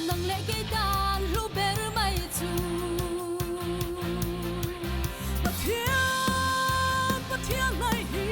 Nang leh kei tan hlu ber mai chu. Pathian, Pathian mai hi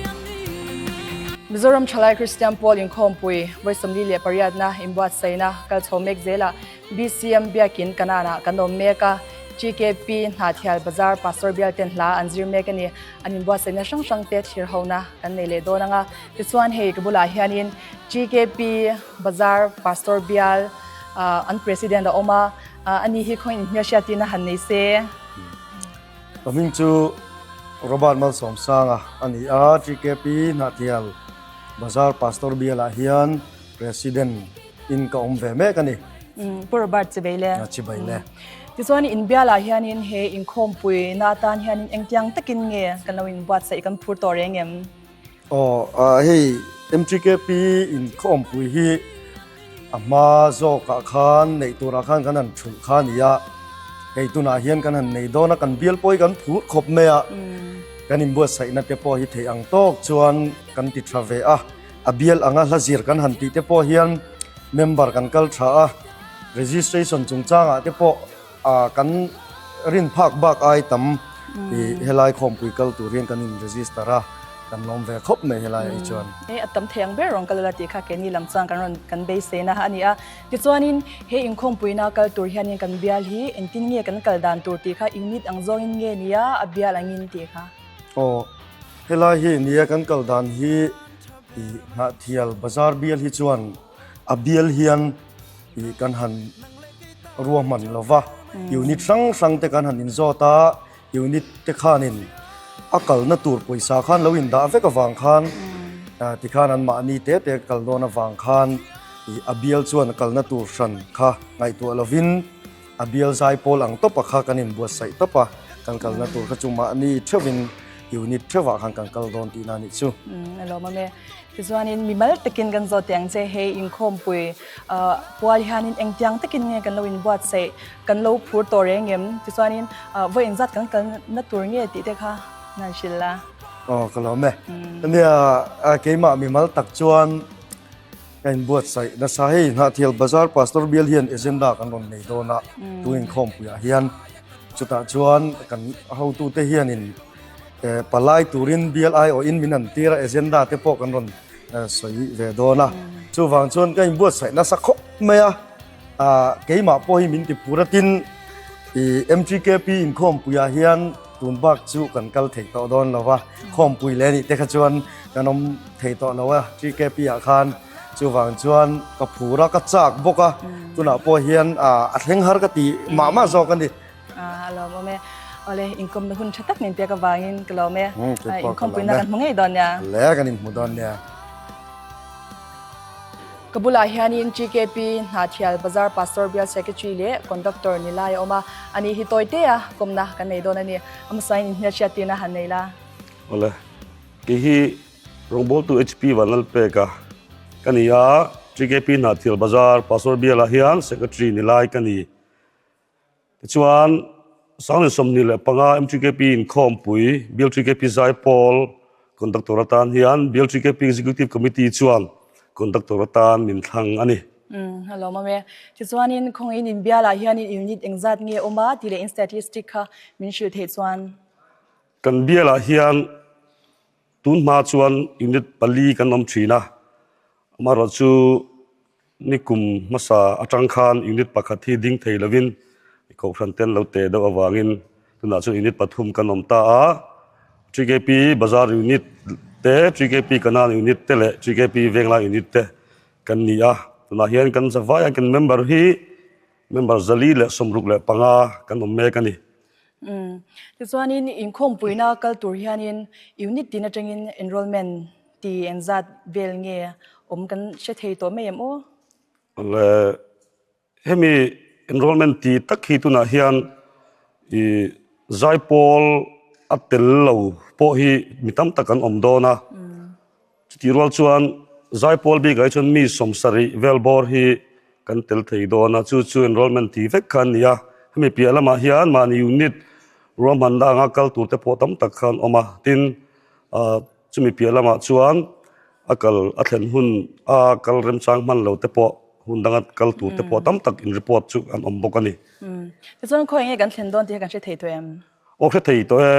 a ni. Mizoram Thalai Kristian Pawl Inkhawmpui vawi 48na inbuatsaihna kal chho mek zelah BCM Biakin Kanaan-ah kan awm mek a, GKP Hnahthial Bazar Pastor Bialten hla an zir mek a ni. An inbuatsaihna hrang hrang te thlir hona kan nei leh dawn ang a. Tichuan hei ka bulah hianin GKP Bazar Pastor Bial an President a awm a, ani hi khaw inhmelhriattirna han nei se. Ka hming chu Robert Malsawmsanga a ni a, GKP Hnahthial Bazar Pastor Bialah hian President in ka awm ve mek a ni. Pu Robert chibai le. Chibai le. Tichuan inbialah hianin he inkhawmpuina atan hianin engtiang takin nge kan lo inbuatsaih kan phur tawh reng em? Aw, hei MTKP inkhawmpui hi a hma zawkah khan neih turah khan kan han thulh kha a ni a, hei tunah hian kan han nei dawn a, kan bial pawh hi kan phur khawp mai a, kan inbuatsaihna te pawh hi theih ang tawk chuan kan ti tha ve a. A bial anga hla zir kan han tih te pawh hian member kan kal tha a, registration chungchangah te pawh kan rin phak bak ai tam i helai khawmpui kal tur hian kan in register a, kan lawm ve khawp mai helai ah hi chuan. E a tam thei ang ber rawn kal ula tih kha keini lam chuan kan rawn kan beisei na a ni a. Tichuanin he inkhawmpuina kal tur hianin kan bial hi engtin nge kan kal dan tur tih kha unit ang zawngin nge nia a bial angin tih kha. Aw. Helai hi nia kan kal dan hi i Hnahthial bazar bial hi chuan a bial hian i kan han ruahman lo va, unit hrang hrang te kan han inzawt a, unit te khanin a kalna tur pawisa khan lo indah vek avang khan tikhan an mahni te te kal dawn avang khan i a bial chuan a kalna tur hran kha ngaihtuah lovin A bial zai pawl ang tawpa kha kan inbuatsaih tawp a, kan kalna tur kha chu mahni theuhin unit theuhah khan kan kal dawn tihna a nih chu. A lawm awm e. Tichuanin mimal takin kan zawt teh ang che, hei inkhawmpui pual hianin engtiang takin nge kan lo inbuatsaih, kan lo phur tawh reng em? Tichuanin vawi engzat kan kalna tur nge tih te kha nan hrilh la. Aw ka lawm e. Nia keimah mimal tak chuan Ka inbuatsaih nasa hei Hnahthial Bazar Pastor Bial hian agenda kan rawn nei dawn a, tu inkhawmpuiah hian chutah chuan kan hotute hianin palai turin bial aiawhin min han tir a, agenda te pawh kan rawn sawi ve dawn a. Chuvang chuan ka inbuatsaih nasa khawp mai a, keimah pawh hi min ti phur a tin MTKP inkhawmpuiah hian tun bak chu kan kal thei tawh dawn lo va, khawmpui leh anih te kha chuan kan awm thei tawh lo a TKP ah khan chuvang chuan ka phur a ka chak bawk a tunah pawh hian a thleng har ka ti mah mah zawk a ni. A lawm awm e. Awle inkawmna hun tha tak min pek avangin ka lawm e. Inkhawmpuina kan hmu ngei dawn nia. Le kan inhmu dawn nia. Ka bulah hianin GKP Hnahthial Bazar Pastor Bial Secretary leh Conductor ni lai a awm a, ani hi tawi te a kawmna kan nei dawn a ni. A hmasain inhmelhriattirna han nei la. Awle, kei hi rawngbawltu HP Vanlalpeka ka ni a, GKP Hnahthial Bazar Pastor Bialah hian Secretary ni lai ka ni. Tichuan, 2025 MTKP inkhawmpui Bial TKP Zaipawl Conductor atan hian Bial TKP Executive Committee chuan Conductor atan min thlang a ni. Umm, a lawm awm e. Tichuanin, khawngaih in bialah hianin unit engzat nge awm a tih leh in statistic kha min hrilh theih chuan. Kan bialah hian Tun hma chuan unit pali kan awm thin a, amaherawhchu nikum hmasa atang khan unit pakhat hi ding thei lovin kohhran te an lo teh deuh avangin tunah chuan unit pathum kan awm ta a, TKP Bazar unit te, TKP Kanan unit te leh TKP Venglai unit te kan ni a, tunah hian kan zavai a kan member hi member 465 kan awm mek a ni. Umm. Tichuanin inkhawmpuina kal tur hianin unit tin atangin enrollment ti engzat vel nge awm kan hre thei tawh mai em aw? Le hemi enrollment ti tak hi tunah hian i zaipawl a tel lo pawh hi mi tam tak an awm dawn a. Chutih rual chuan zaipawl bikah hi chuan mi 70 vel bawr hi kan tel thei dawn a, chu chu enrollment tih vek kha a ni a. Hemi piah lamah hian mahni unit ruahmanna anga kal tur te pawh tam tak kha an awm a, tin chumi piah lamah chuan a kal a thlen hun a kal remchang hman lo te pawh. hun danga kal tur te pawh tam tak in report chu an awm bawk a ni. Tichuan khawi nge kan thlen dawn tih kha kan hre thei tawh em? Aw hre thei tawh e.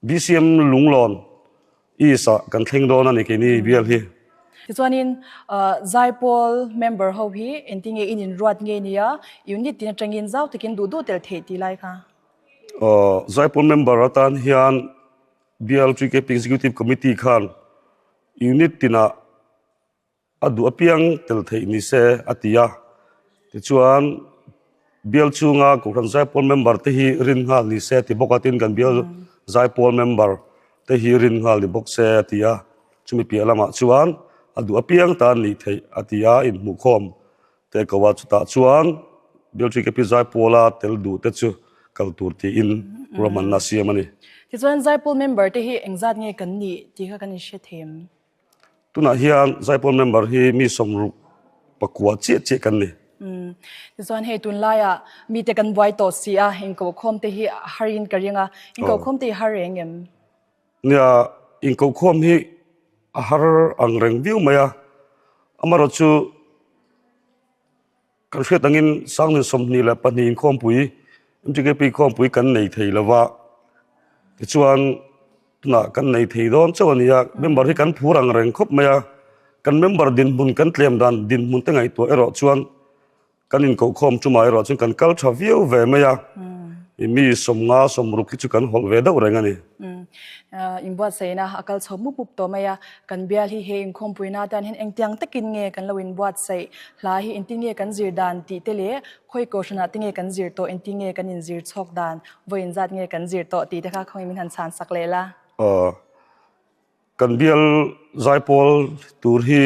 BCM Lunglawn East ah kan thleng dawn a ni keini bial hi. Tichuanin Zaipawl member ho hi engtinge in inruat nge nia unit tin atangin zau takin duh duh tel theih tih lai kha? Zaipawl member atan hian Bial TKP Executive Committee khan unit tinah A duh apiang tel theih ni se a ti a. Tichuan, bial chhunga Kohhran Zaipawl member te hi rin nghal ni se a ti bawk a, tin kan bial Zaipawl member te hi rin nghal ni bawk se a ti a. Chumi piah lamah chuan a duh apiang tan nih theih a ti a, inhmuhkhawm te ko a. Chutah chuan bial TKP Zaipawla tel duh te chu kal tur tiin ruahmanna a siam a ni. Tichuan, Zaipawl member te hi engzat nge kan nih tih kha kan inhre thei em? Tunah hian Zaipawl member hi mi sawmruk pakua chiah chiah kan ni. Tichuan hei tunlaiah mite kan buai tawh si a, inkohkhawm te hi a har in ka ring a, inkohkhawm te hi a har reng em? Nia, inkohkhawm hi a har ang reng viau mai a, amaherawhchu Kan hriat angin Sanglin 22 inkhawmpui, MTKP inkhawmpui kan nei thei lo va, tichuan tunah kan nei thei dawn chauh a ni a, member hi kan phur ang reng khawp mai a, kan member dinhmun kan tlem dan dinhmun te ngaihtuah erawh chuan kan inkohkhawm tumah erawh chuan kan kal tha viau ve mai a, mi 50 60 hi chu kan hawlh ve deuh reng a ni. Inbuatsaihna a kal chho mup mup tawh mai a, kan bial hi he inkhawmpuina atan hian engtiang takin nge kan lo inbuatsaih, hla hi engtin nge kan zir dan tih te leh khawi kohhranah te nge kan zir tawh, engtin nge kan inzir chhawk dan, vawi inzat nge kan zir tawh tih te kha khawngaih min han chhan sak leh la. Kan bial zaipawl tur hi.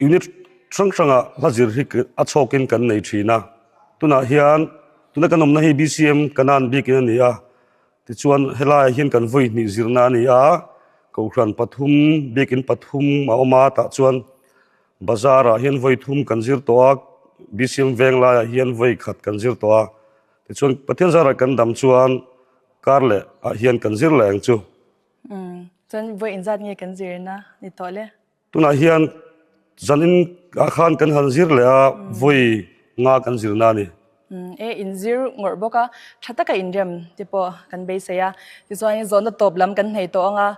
Unit hrang hrangah hla zir hi a chhawkin kan nei thin a, tunah hian tuna kan awmna hi BCM Kanan bikin a ni a, tichuan helaiah hian kan vawi hnih zirna a ni a, Kohhran pathum biakin pathum a awm a, tah chuan bazar ah hian vawi thum kan zir tawh a, BCM veng laiah hian vawi khat kan zir tawh a, tichuan Pathian zarah kan dam chuan kar leh ah hian kan zir leh ang chu. Chuan vawi inzat nge kan zirna ni tawh le? Tunah hian zanin ah khan kan han zir leh a, vawi nga kan zirna a ni. E inzir ngawrh bawk a, tha taka inrem te pawh kan beisei a. Tichuanin zawhna tawp lam kan hnaih tawh ang a,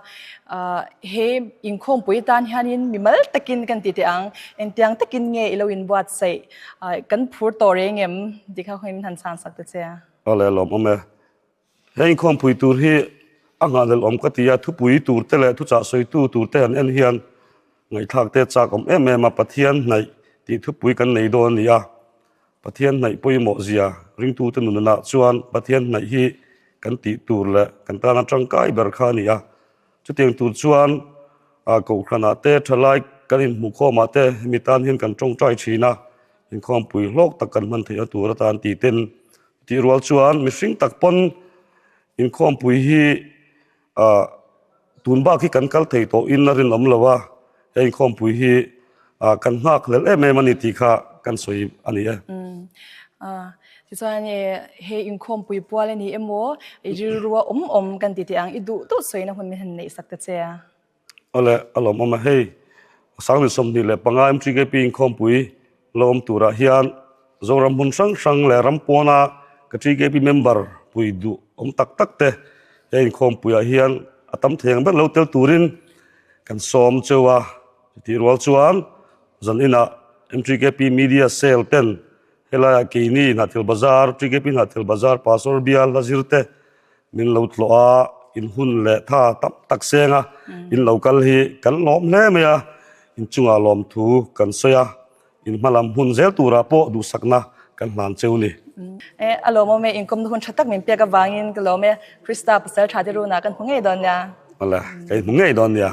he inkhawmpui tan hianin mimal takin kan ti teh ang, engtiang takin nge i lo inbuatsaih, kan phur tawh reng em tih kha khawiin min han chhang sak ta che a. Aw le lawmawm e. He inkhawmpui tur hi a nghahhlelh awm ka ti a, thupui tur te leh thuchah sawitu tur te han en hian ngaihthlak te chak awm em em a, Pathian hnaih tih thupui kan nei dawn a ni a, Pathian hnaih pawimawh zia ringtute nunanah chuan Pathian hnaih hi kan tih tur leh kan tana tangkai ber kha a ni a, chutiang tur chuan Kohhranah te thalai kan inhmuhkhawmah te hemi tan hian kan tawngtai thin a, inkhawmpui hlawk tak kan hman theihna tur atan tih ten Tih rual chuan mihring tak pawn inkhawmpui hi ah tun bak hi kan kal thei tawh in a rinawm lo a, he inkhawmpui hi ah kan nghak hlel em em a ni tih kha kan sawi a ni e. Ah tichuan e he inkhawmpui pual a ni emaw i rilrua awm awm kan ti teh ang i duh duh sawina hun min han neih sak ta che a. Awle, a lawmawm a, hei Sangni 25 MTKP inkhawmpui la awm turah hian Zoram hmun hrang hrang leh ram pawna ka TKP member pui duh awm tak tak te he inkhawmpuiah hian a tam thei ang ber lo tel turin kan sawm cheu a. Chutih rual chuan zan inah MTKP Media Cell ten helaiah keini Hnahthial Bazar, TKP Hnahthial Bazar Pastor Bial hla zir te Min lo tlawh a, in hun leh tha tam tak seng a, in lo kal hi kan lawm hle mai a, in chungah lawmthu kan sawi a, in hmalam hmun zel turah pawh duhsakna kan hlan cheu ni. E, a lawmawm e, inkawmna hun tha tak min pek avangin ka lawm e, Krista pasal tha te runah kan hmu ngei dawn nia. Awle, ka inhmu ngei dawn nia.